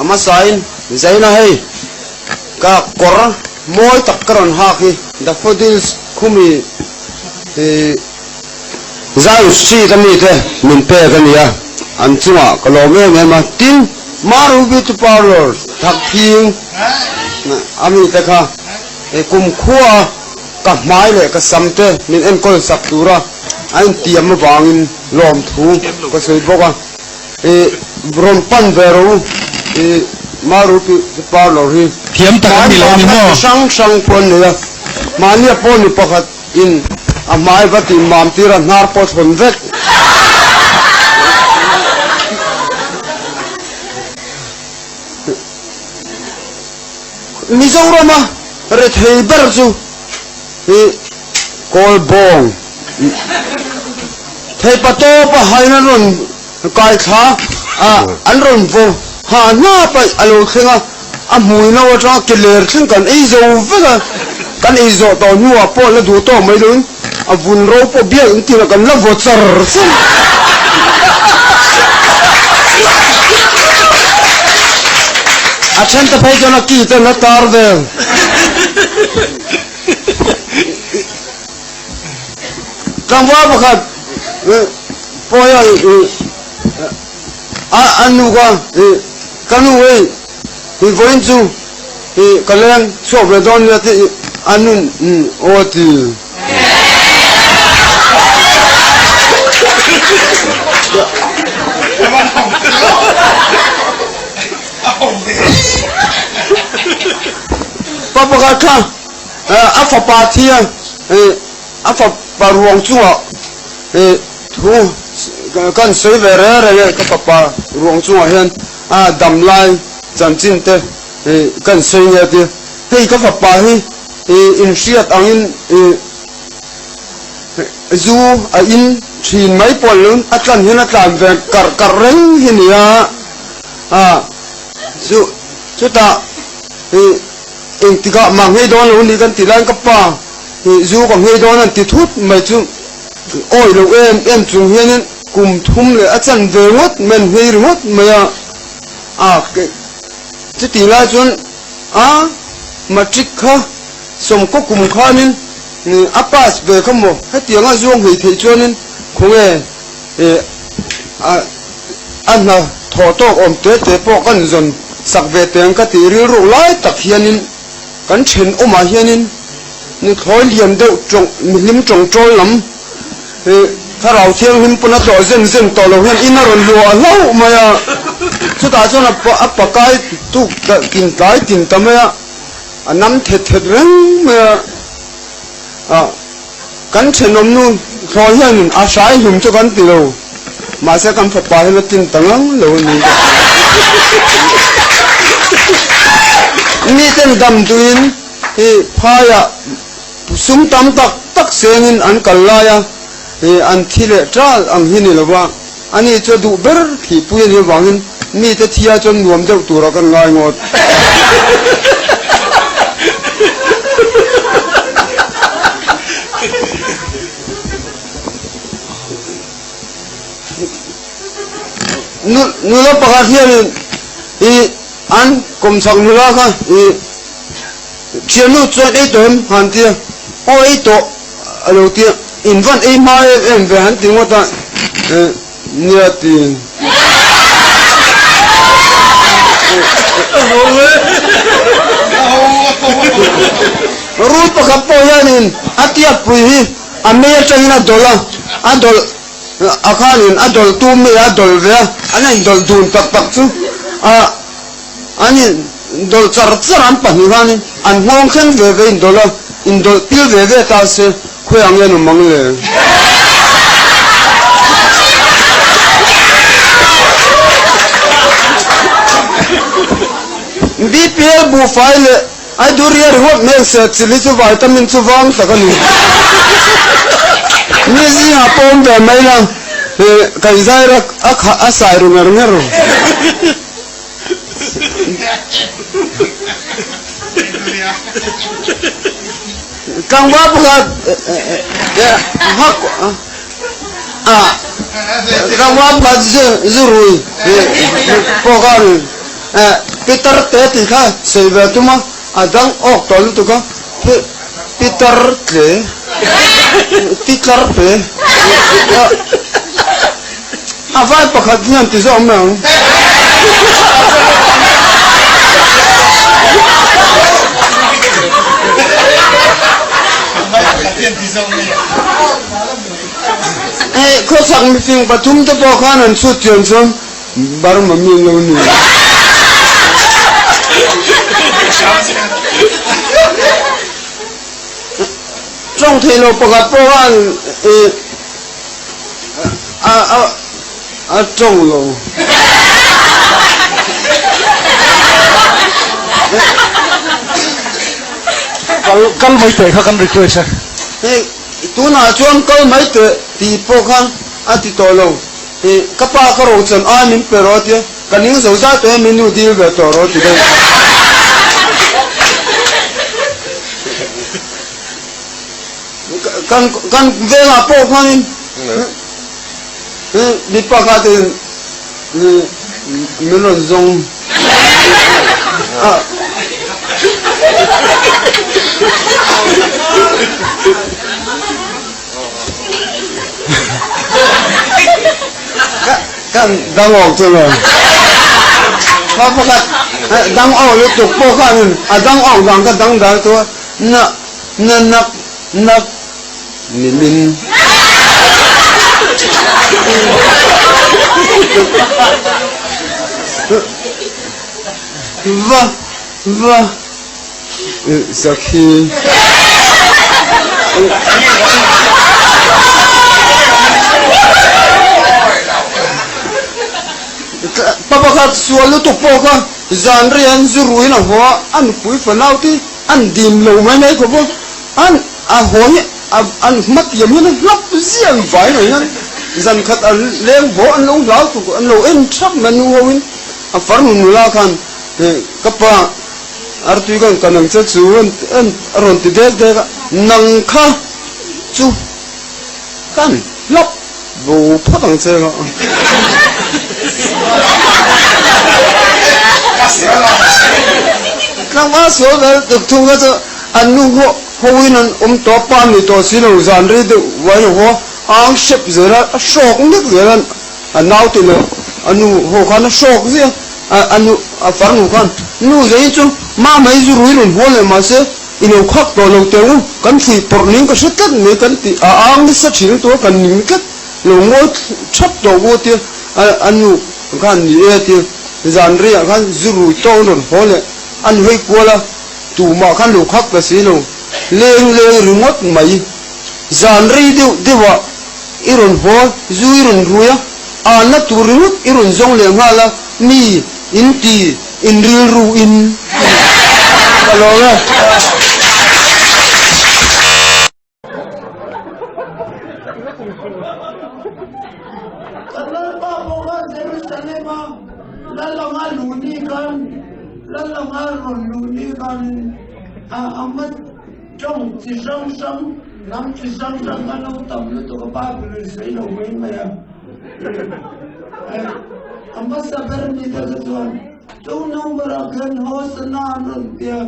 A hmasain Zaina hei ka kawr mawi tak ka rawn hak hi Daffodils khumi Zion Street a mite min pek a ni a, an chungah ka lawm em em a. Tin, Maru Beauty Parlour Thakthing a mite kha kumkhua ka hmai leh ka sam te min enkawl sak tura a intiam avangin lawmthu ka sawi bawk a. I rawn pan ve rawh u, i Maru Beauty Parlour hi Thiam tak an ni lo ni maw? Hrang hrang pawh an nei a, mahnia pawh ni pakhat. In a hmai va tih mam tir a hnar pawh thawn vek. Mizorama rethei ber chu hi kawl bawng theipa tawp a hain an rawn kai thla a, an rawn vaw ha hnap a a lo thleng a. A hmui no atanga ke ler thleng kan ei zo vek a, kan ei zawh tawh hnuah pawh la duh tawh mai loin a vun ro pawh biak in tinah kan la vaw char char. A then te phei chuan a ki ten a tar vel. Tlangval pakhat pawh hian a nu kha ka nu hei i vawiin chu i ka leng chhuak ve dawn nia tih a nun aw a ti. Pa pakhat kha a fapa thi a, a fapa ruang chungah thu kan sawi ve reng reng e, ka fapa ruang chungah hian A dam lai chanchin te kan sawi nge tia, hei ka fapa hi inhriat angin zu a in thin mai pawh lo a tlan hian a tlan ve karh karh reng hi nia, a chu chutah engtikah mah nghei dawn lo ni kan tih laiin ka pa zu ka nghei dawn an ti thut mai chu awi lo em em chung hianin. Kum thum leh a chan ve ngawt mai an hmei ringawt mai a, a chutih lai chuan a matric kha sawmkaw kum khanin a pass ve kha maw hetiang a zuang hei theih chuanin khawnge a hna thawh tawk awm te te pawh kan zawn sak ve teng ka tih rilruk lai tak hianin kan thenawmah hianin nuthlawi lian deuh tawng mihlim tawngtawl lam Thlarau Thianghlim pawn a tlawh zen zen tawh lo hian in a rawn luah hlauh mai a, chutah chuan a pakai tuk tin tlai tin ta mai a, a nam thet thet reng mai a, ah kan thenawm nu thlawi hianin a hrai hlum chu kan ti lo, mahse kan fapa hian a tlin ta ngang lo a ni. Miten damduiin hi phaiah Sum tam tak tak sengin an kal lai a, an thi leh ṭal ang hi ni lova, ani chu a duh ber thihpui a nih avangin mite thia chuan nuam deuh tura kan ngai ngawt. Nula pakhat hianin i an kawmchhak nula kha i. Thiannu chuan ei tawh em? Han ti a, Aw ei tawh a lo ti a, In van ei hma em em ve han ti ngawt a, Nia ti. Rul pakhat pawh hianin a tiakpui hi a mei atangin a dawlh a, a dawlh a khanin a dawlh tu mei a dawlh ve a, an indawlh dun tak tak chu a. An indawlh char char an pahnih khanin an nghawng thleng ve ve indawlh a, indawlh pil ve ve ta se khawi ang nge an awm ang le? BPL buhfai leh Aiduria ringawt hmel se chili chu vitamin chu vang tak a ni. Mi zingah pawh awm ve mai la, kaihzai rak a khah a sai ru nger nger. Tlangval pakhat hak tlangval pakhat zu rui pawh khan. Pitar te tih kha sawi ve a tum a, a dang awk tawh lutuk a, Pitar tle, Titlar pe, a vai pakhat hian ti zawk mai ang. Hei khawchhak mifing pathum te pawh khan an chhut chian chuan Burma mi an lo ni. Tawng theih loh pakhat pawh khan a tawng lo. Kal mai teh kha kan request a. Hei tunah chuan kal mai teh tih pawh khan a ti tawh lo. Ih ka pa ka ro chuan ai min pe rawh tia ka ning zo zat e min nu dil ve tawh rawh ti daih. Kan kan vengah pawh khanin mipa khatin min rawn zawng a. Kan dang awk chu lo. Pa pakhat dang awk lutuk pawh khanin a dang awk dan kha dang dai chu na na nak nak ni min. Va va Sakhi. Pa pakhat sual lutuk pawh kha zan rei an zu ruin a haw a, a nupui fanau te an dim lo mai mai khawp a, an a haw hi an hmatiam hian a hlap ziah an vai mai hian zan khat a leng haw an lo hlau tuk an lo en thap mai nu ho in a farnu nula khan ka pa Artui kan kan ang che chu an a rawn ti dek dek a, nang kha chu kan hlap bo phawt ang che nga. Tlangval sual vel tuk thung kha chu an nu ho hoin an awm tawh a, pa ni tawh si lo zan rei deuh uain a haw a, ang hrep zel a, a hrawk nek zel a. A naute leh a nu ho khan a hrawk ziah a, a nu a farnu khan nu zei chu mah mai zu rui rawn haw leh mahse i lo khak tawh lo teh u, kan fuih pawrh ning ka hre tlat mai kan ti a ang nasa thin lutuk a kan ning tlat lo ngawi thap tawh u tia a a nu khan ni e tia zan reiah khan zu rui tawk an rawn haw leh an hawi kual a tumah khan lo khak ta si lo leng leng ringawt mai zan rei deuh deuh ah I rawn haw, zu i rawn rui a, âlna tur ringawt i rawn zawng leh nghal a, mi in ti in rilru in ka lawm e. Kan Lalpa pawh khan Jerusalem a Lal anga luh ni khan, Lal anga rawn luh ni khanin a a Tawng chi hrang hrang, hnam chi hrang hrang kha lo tam lutuk a, Bible in sawi lo mai mai a. A hmasa ber mi te kha chuan chung number ah khan Hosana an rawn ti a,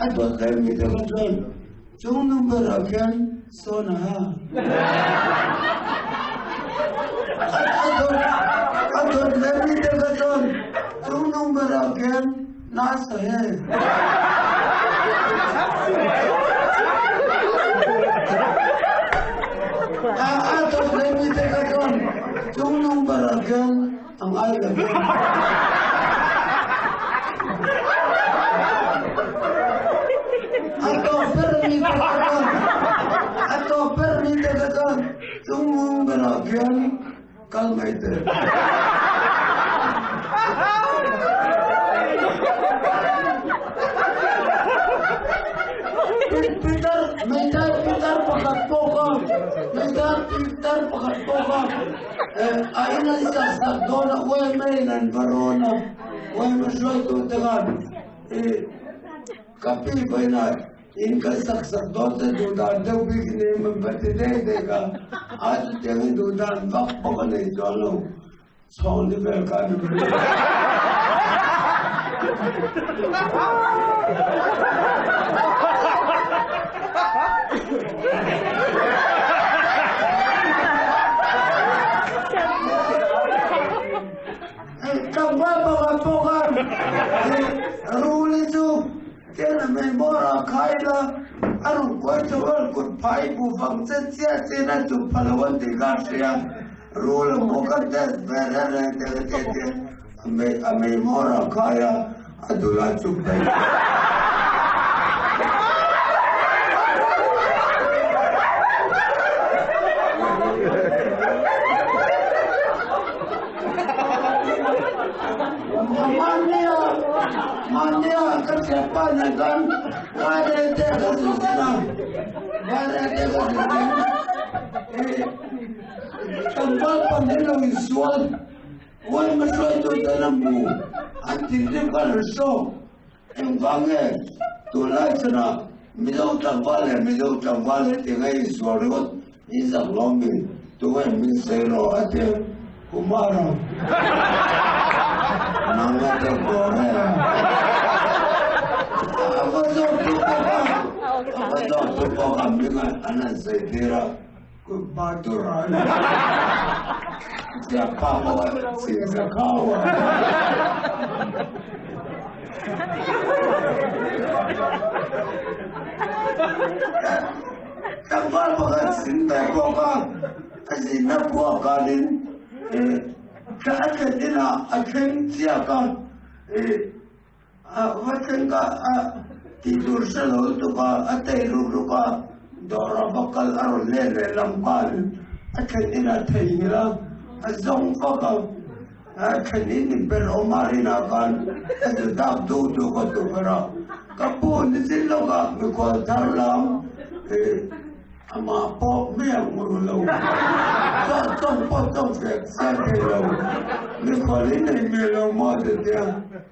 a dawt leh mi te kha chuan chung number ah khian Sona ha. A dawt leh mi te kha chuan chung number ah khian Nasa he. A a dawt leh mi te kha chuan chungnung berah khian a ngai lo ve. A tawp ber mi te kha chuan a tawp ber mi te kha chuan chungnung berah khian Kal mai teh. Peter, Meitei Peter pakhat pawh kha, Meitei Peter pakhat pawh kha, a in an sak sak dawn a, YMA in an va rawn a, YMA hruaitu te khan, ka pi vawiinah In kan sak sak dawn te duh dan deuh bik in em an va ti daih daih a, a chutiang in duh dan vak bawk a nei chuan lo, chhawng ni vel kha a ni mai. Tlangval pakhat pawh khan rul hi chu chen a mei bawr ah khai ila a rawn kuai chho a kut phai buh fang chet chiah chiah in a chuk pha lo an tih kha a hria. Rul a hmuh khan test ve reng reng teh ka ti a tia a mei bawr ah khai a a dul a chuk daih. Mahnia mahnia ka thianpa nen khan Vairengte ka zin zin a, Vairengte ka zin zin i tlangval pahnih lo insual Uaima hruaituten a hmu an thinrim khan an hrawk. Engvang nge tunlai chhanah Mizo tlangval leh Mizo tlangval hetiang a insual ringawt in zak lawm mi tunge min sawi rawh a ti Kumara nang a ti kawr e a va zawk tu pawh kha a va zawk tu pawh kha hming an han sawi tir a Batura Siapa pawh chhingsa khau a. Tlangval pakhat zin ve bawk a, a zinna khua kanin thla a thlen inah a thleng chiak a, A va thleng a, a tih tur hre lo lutuk a, a tei ruk ruk a, dawr a va kal a rawn let leh lam khan a thlen in a theihnghilh a, a zawng vak a, a thlen in ni ber awm a rinah khan a zu dak duh duh a tu ber a, ka pu ni zin lawkah mikhual thar lam ih Amah pawh hmel hmu lo, chuan tawng pawh tawng fek chiah thei lo, mikhual in nei hmel lo maw ti tia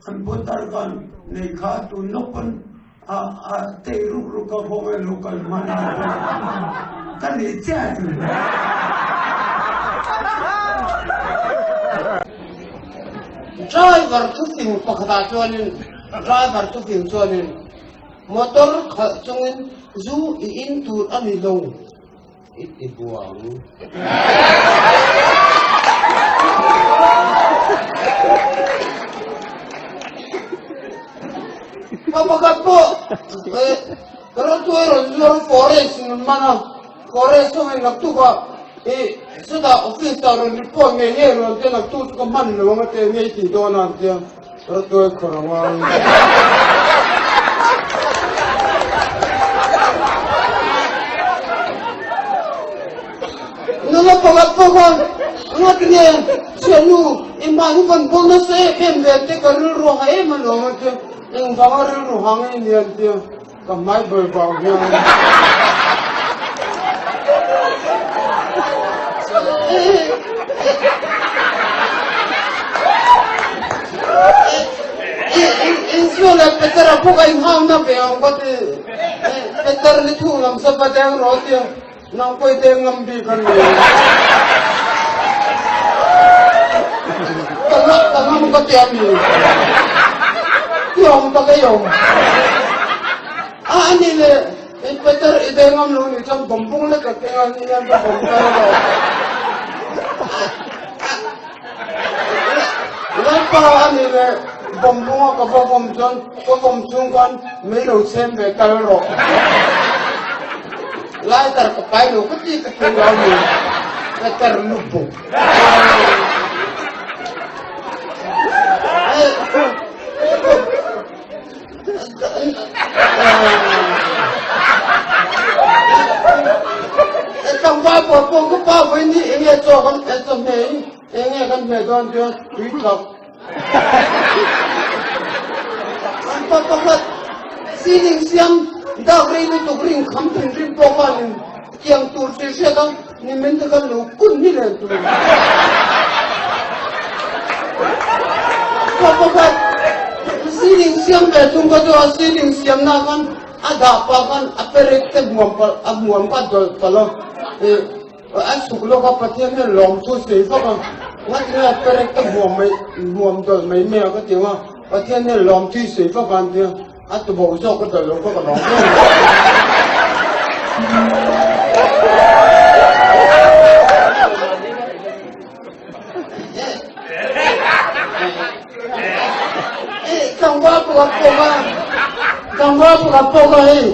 an pu tar khan nei kha tun lawk pawn a a tei ruk ruk a khaw nge lo kal hman a ka nih chiah chu. Driver thufing pakhatah chuanin driver thufing chuanin Motor khalh chungin zu i in tur a ni lo i ti buang. Ka pakhat pawh rawtuai rawn zuar forest in an man a, forest ho in naktuk ah i chutah office ah rawn report ngei ngei rawn tia naktuk chu ka hman lo ang a ti ngei tih dawn a an tia. Rawtuai khawr a ngai. Nula pakhat pawh khan ngat nge thiannu i mahni van bawl nasa em em ve te ka rilru ha em alawm a tia engvanga rilru ha nge ni an tia ka hmai ber vang hian. Isua leh Petera pawh ka inhau na ve ang ka ti. Peter ni thu ngam sa pa deng rawh tia nang pawh i deng ngam bik a ni. Ka ka ngam ka ti a mi. Ti awm tak ei awm. A ani le i Peter i deng ngam lo ni chuan bawmbung lek a keng a ni hian ka bawm ta lo. Lalpa ani le bawmbunga ka va vawm chuan ka vawm chhung khan mei lo chhem ve tal rawh. Lighter ka pai lo ka ti ka ti lo ni. Peter lubuk. Tlangval pawl pawh ka pa vawi ni eng nge chaw kan chaw hme in eng nge kan hme dawn tia tui tlak. An pa pakhat ceiling siam dak rei lutuk ring kham thinrim pawh khanin tiang tur thil hriat a nimin te khan lo kun ni len tur. Pa pakhat ceiling siam ve thung kha chu a ceiling siamna khan a dah pah khan a perek te hmuam palh a hmuam kha a dawlh palh a ih a suk lawk a Pathian hian lawmthu sawi vak a ngatinge a perek te hmuam mai hmuam dawlh mai mai a ka ti ang a. Pathian hian lawm thui sawi vak a an ti a, a tuboh zawk ka dal lo kha ka lawm viau mai. Tlangval pakhat pawh kha tlangval pakhat pawh kha hei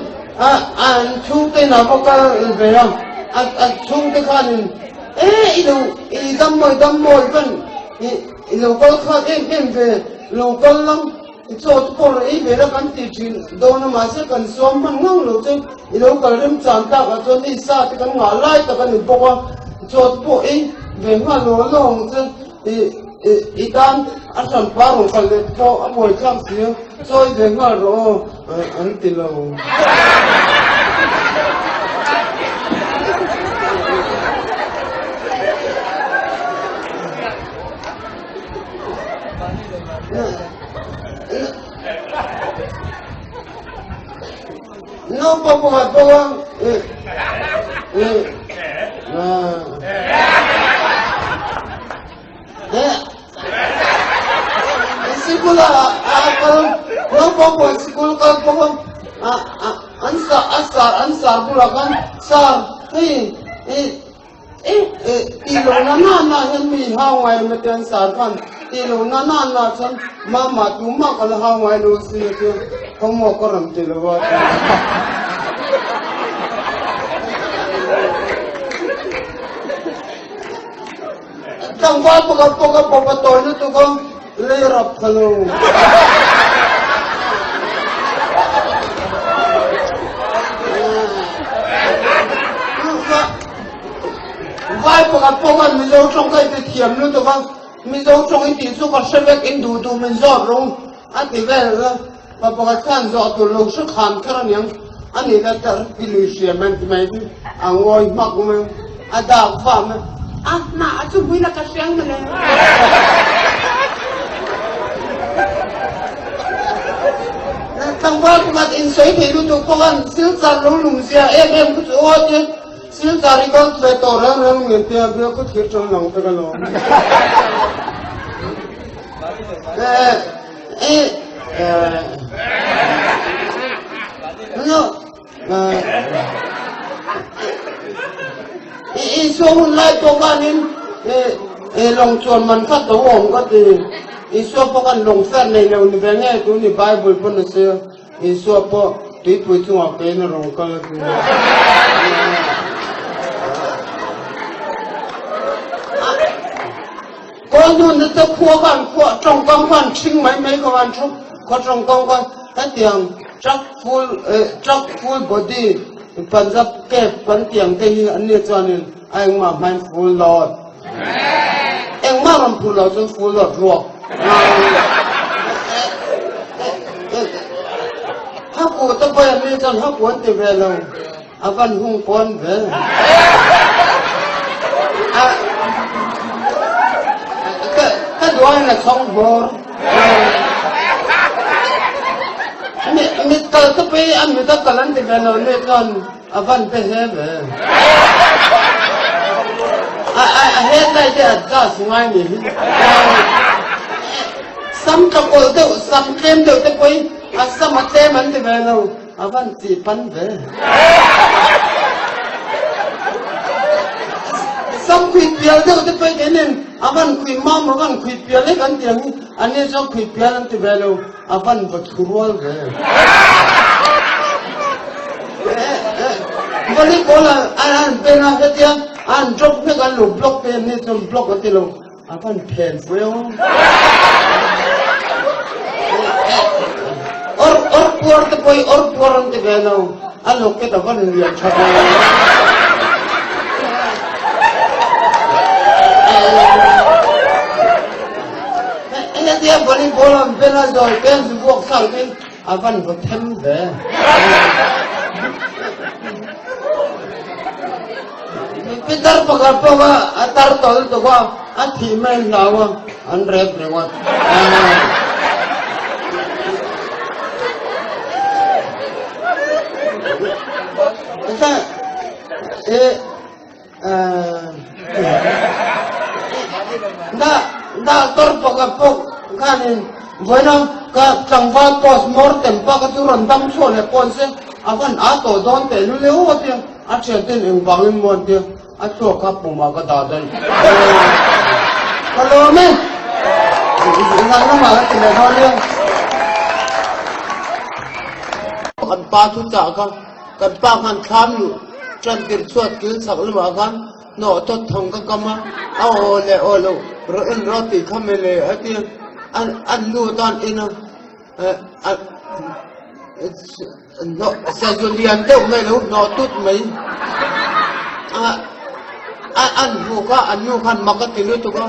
an chhungte inah va kal ve a, a chhungte khanin e i lo i dam mawi dam mawi van i i lo kal khat em em ve lo kal lang i chaw te pawh rawn ei ve la kan ti thin dawn a mahse kan suam hman ngang lo che i lo kal remchan tak ah chuan hei sa te kan ngah lai tak a ni bawk a chaw te pawh ei ve nghal lo lo ang che i i tan a hran pa rawn kal leh pawh a buai thlak si a chawi ve nghal rawh aw an ti lo. Naupang pakhat pawh a Sikul a kal naupang pawh sikul kal pawh a an sar a sar an sar bulah khan sar hei Tih lo na na na hian mi hau ngai ma te an sar khan tih lo na na na chuan mama tumah ka la hau ngai lo asin a tia homework ka rawn ti lo a tia. Tlangval pakhat pawh ka bawp a tawi lutuk a lei rap kha lo. Vai pakhat pawh khan Mizo tawng ka inti thiam lutuk a, Mizo tawng i tih chu ka hre vek in duh duh min zawt rawng a ti vel a, pa pakhat khan zawh tur lo hre khan kher aniang a nih la tar ti lui hriam an ti mai hi a ngawi hmak mai a dak va mai a hnah a chu hmui la ka hriang mawle. Tlangval pakhat insawi thei lutuk pawh khan Silchar lo lum zia em em khu chu aw tia Silchar i kal ve tawh reng reng nge tia biak khu thir ṭang lang vek alawm. Isua hun lai pawh khanin lawng chuan man khat lo awm ka ti. Isua pawh khan lawng fer nei lo ni ve nge tu ni Bible pawn a sawi a. Isua pawh tuipui chungah kein a rawn kal a ti. Kawl hnu na te khua khan khua tawngkam khan ṭhing mai mai ka van thu khaw tawngkam khan hetiang truck full truck full body Punjab cab kan tiang te hi an ni chuanin a engmah hmain full load engmah rawn phur lo chuan full load ruak haku te pawh an ni chuan haku an ti ve lo. A van hung kawn ve. Ka duai na chong hmawr. Mit kal te pei an mit a kal an ti ve lo ne chuan a van pe he ve. A he tai te adjust ngai ni hi. Sam tla kawlh deuh, sam tlem deuh te pawhin a sam a tlem an ti ve lo. A van ti pan ve. Sam khui pial deuh te pawh kei nen a van khui mam a van khui pial lek an ti ang hi an ni chuan khui pial an ti ve lo a van va thu rual ve. Volleyball an an pen a hetia an drop mek an lo block pe an ni chuan block a ti lo A van phen fueo. Or or puar te pawh hi or puar an ti ve lo. A locket a van lian tha ve. Hetia volleyball an pen a zawi pen zu vuak sal in a van va them ve. Pitar pakhat pawh a a tar tawh lutuk a, a thih mai hlau a, an rep ringawt. Doctor pakhat pawh khanin. Vawiina ka tlangval post mortem pa kha chu rawn dam chhuah leh pawn se a van a tawh dawn teh lul e u a tia. A thianten engvangin maw an tia. A thluak kha pumah ka dah daih. Ka lawm e. Ngaihna ka ti leh dawn nia. Kan pa thu chah kha kan pa khan thlam luh tan tir chhuat kil chhak lamah khan hnawh thawt thang ka kam a, a aw leh aw loh rawh en rawh tih kha mele a ti a, an nu tan en a, Hnawh sazu lian deuh mai lo hnawh tut mai a an hmuh kha an nu khan mak a ti lutuk a,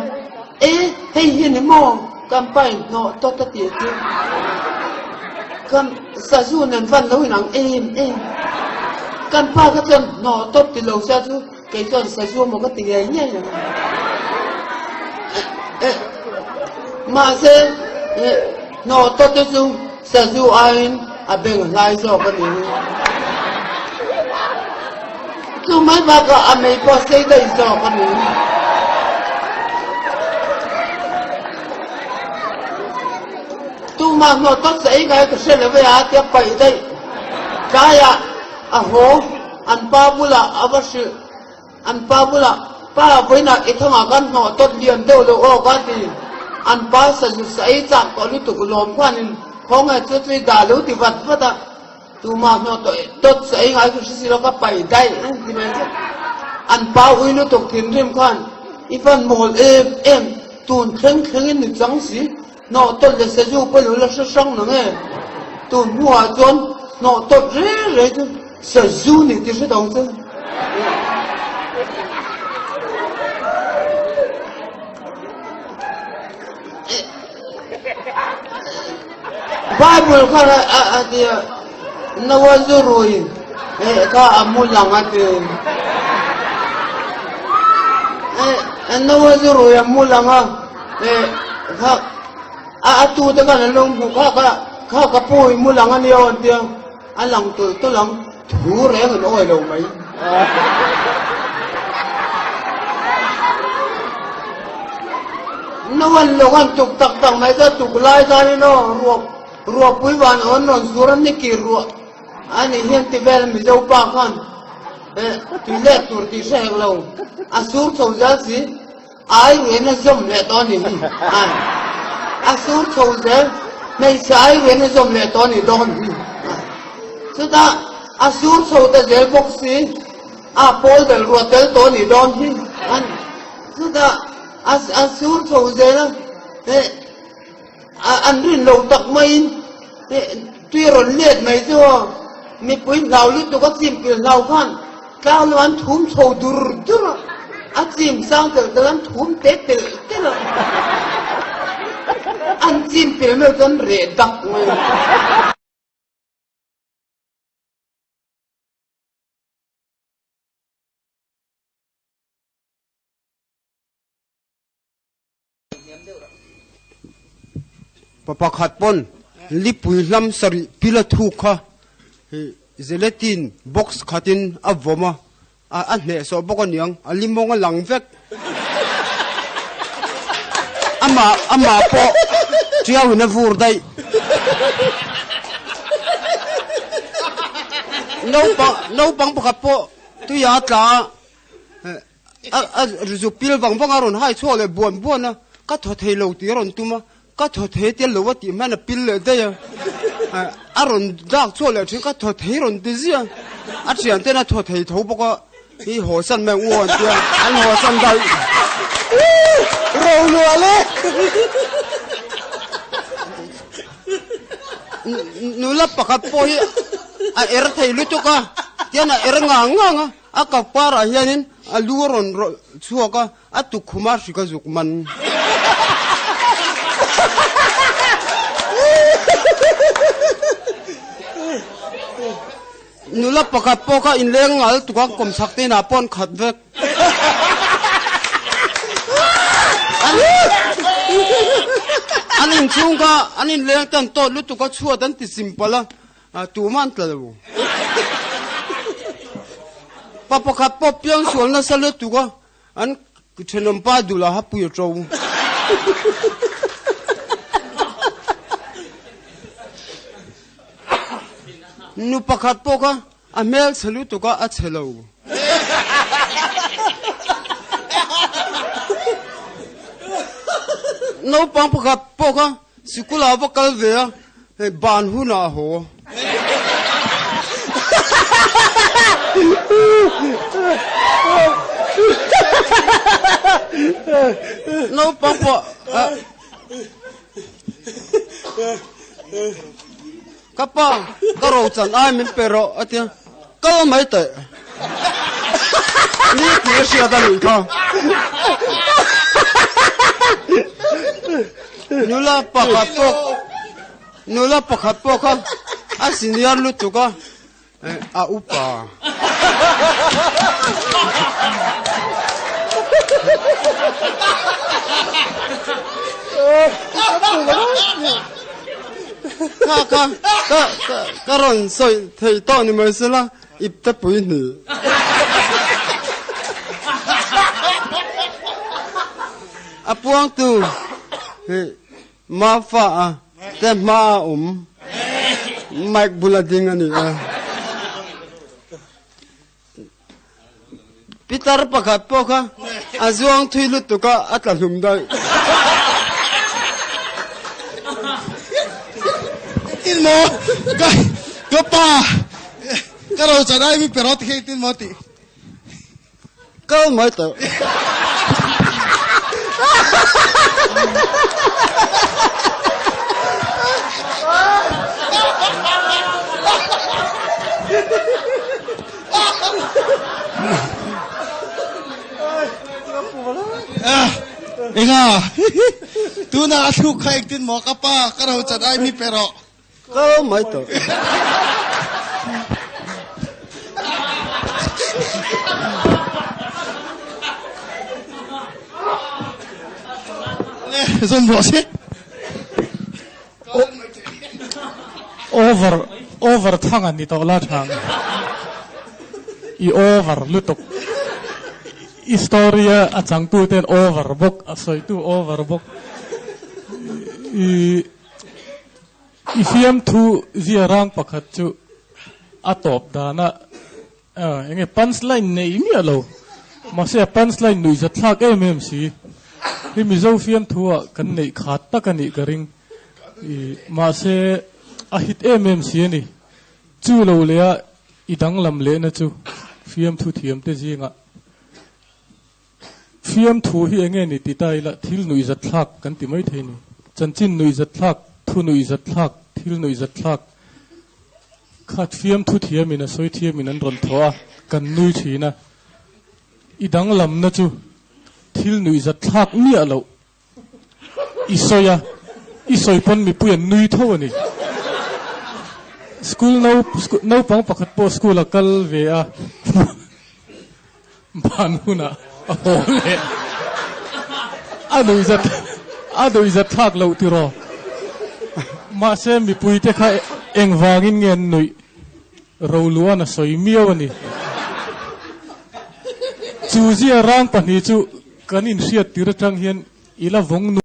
E hei hi ni maw kan pa in hnawh tawt a tih chu kan sazu nen van lo inang em em kan pa kha chuan hnawh tawt ti lo sia chu kei chuan sazu maw ka ti ngei ngei ang mahse hnawh tawt te chu Sazu aiin a beng hlai zawk a ni. Chu mai bakah a mei pawh sei daih zawk a ni. Tumah hnawh tak sa ei ngai ka hre lo e a tia paih daih. Tlaiah a haw an pa bulah a va hrilh. An pa bulah, Pa, vawiinah i thangah khan hnawh tawt lian deuh lo aw ka ti. An pa sazu sa ei chak tawh lutuk lawm khuanin khawnge chu chu i dah lo ti vat vat a, tumah hnawh tawt sa ei ngai chu hre si lo ka paih daih a ti mai chu. An pa ui lutuk thinrim khan i fan mawl em em, tun thleng thlengin ni chang si, hnawh tawt leh sazu pawh lo la hre hrang nang e. Tun hnuah chuan hnawh tawt reng reng chu Sazu nih ti hre tawng chu. Bible kha a ti a Noah zu rui kha a mu lang a ti. Noah zu rui a mu lang a kha a tu te khan an lo hmu kha kha kha ka pu i mu lang a nia an tia. A lang tulh tulh ang, thu reng in awi lo mai. Noan lawng an tuk tak tak mai ka tuk lai khanin aw ruah ruahpui van awn rawn sur a ni kir ruah a nih hian ti vel Mizo pa khan eh tui let tur tih hre hek lo a sur chho zel si ai ruiin a zawm leh tawh a nih hi ai a sur chho zel hmeichhe ai ruiin a zawm leh tawh a nih dawn hi chutah a sur chho ta zel bawk si a pawl bel ruah tel tawh a nih dawn hi an chutah a a sur chho zel a eh an rin lo tak maiin eh tui a rawn let mai chu aw mipui hlau lutuk a chim pil hlau khan Tlang an thum chho dur dur a, a chim sang telh telh an thum te telh telh a, an chim pel meuh chuan reh dak mai a. Pa pakhat pawn lipui hlam sarih pil a thuk kha gelatin box khatin a vawm a, a hnehsawh bawk a niang, a limawng a lang vek. Amah amah pawh tiauin a vur daih. Naupang naupang pakhat pawh tuia a tla a. A zuk pil vang vang a rawn hai chhuak leh buan buan a, ka thaw thei lo tih a rawn tum a, ka thaw thei tel lo a tih hman a pil leh daih a, a rawn dak chhuak leh thin ka thaw thei rawn ti ziah a, a thian ten a thaw thei tho bawk a, i haw san mai ang u an tia, an haw san daih. Rohlual e! Nula pakhat pawh hi a er thei lutuk a, tian a er ngang ngang a. A kap parah hianin a lu a rawn rawlh chhuak a, a tukkhum a hrik a zuk man. Nula pakhat pawh kha inleng ngal tuk a, kawmchhak te inah pawh an khat vek. An inchhung kha an inleng te an tawt lutuk a, chhuat an ti simple a. A tumah an tla lo. Pa pakhat pawh piang sual nasa lutuk a, an thenawm pa dulah ha pui a to. Nu pakhat pawh kha a hmel chhe lutuk a, a chhe lo. Naupang pakhat pawh kha sikul ah va kal ve a, hei ban hunah a haw. Naupang pawh Ka pa, ka ro chan ai min pe rawh a tia, kal mai teh. Ni tih a hriat a nih kha. Nula pakhat pawh, nula pakhat pawh kha a senior lutuk a, a upa. Kha kha ka ka rawn sawi thei tawh ni mai sela ipte pui hnih. A puangtu hi Mafa a te hma a awm mic bula ding a ni a. Pitar pakhat pawh kha a zuang thui lutuk a, a tla hlum daih. Engtin maw ka ka pa ka ro chan ai mi perot hi engtin maw tih. Kal mai tawh. Enga tuna a thluk kha engtin maw ka pa ka ro chan ai mi pe rawh. Kal mai tawh. Zawm rawh se. Over over thang an ni tawh la thang. I over lutuk. I story a a changtu ten over bawk a sawitu over bawk. I I fiamthu zia rang pakhat chu a tawp dana eng nge punchline nei miah lo mahse a punchline nuih zat thlak em em si hi Mizo fiamthu ah kan neih khat tak a nih ka ring i mahse a hit em em si a ni chu lo leh a i danglam lehna chu fiamthu thiam te zingah Fiamthu hi enge ni ti ta ila thil nuihzat thlak kan ti mai thei ni. Chanchin nuihzat thlak, thu nuihzat thlak, thil nuihzat thlak khat fiamthu thiamin a sawi thiamin an rawn thaw a, kan nui thin a. I danglamna chu thil nuihzat thlak miah loh I sawi a, i sawi pawn mipui an nui tho a ni. School no, naupang pakhat pawh school a kal ve a, ban hunah a haw leh. A nuihzat, a nuihzat thlak loh tiraw. Mahse mipuite kha engvangin nge an nuih? Roluan a sawi miau a ni. Chu zia rang pahnih chu Kan inhriat tir atang hian i la vawng nuam.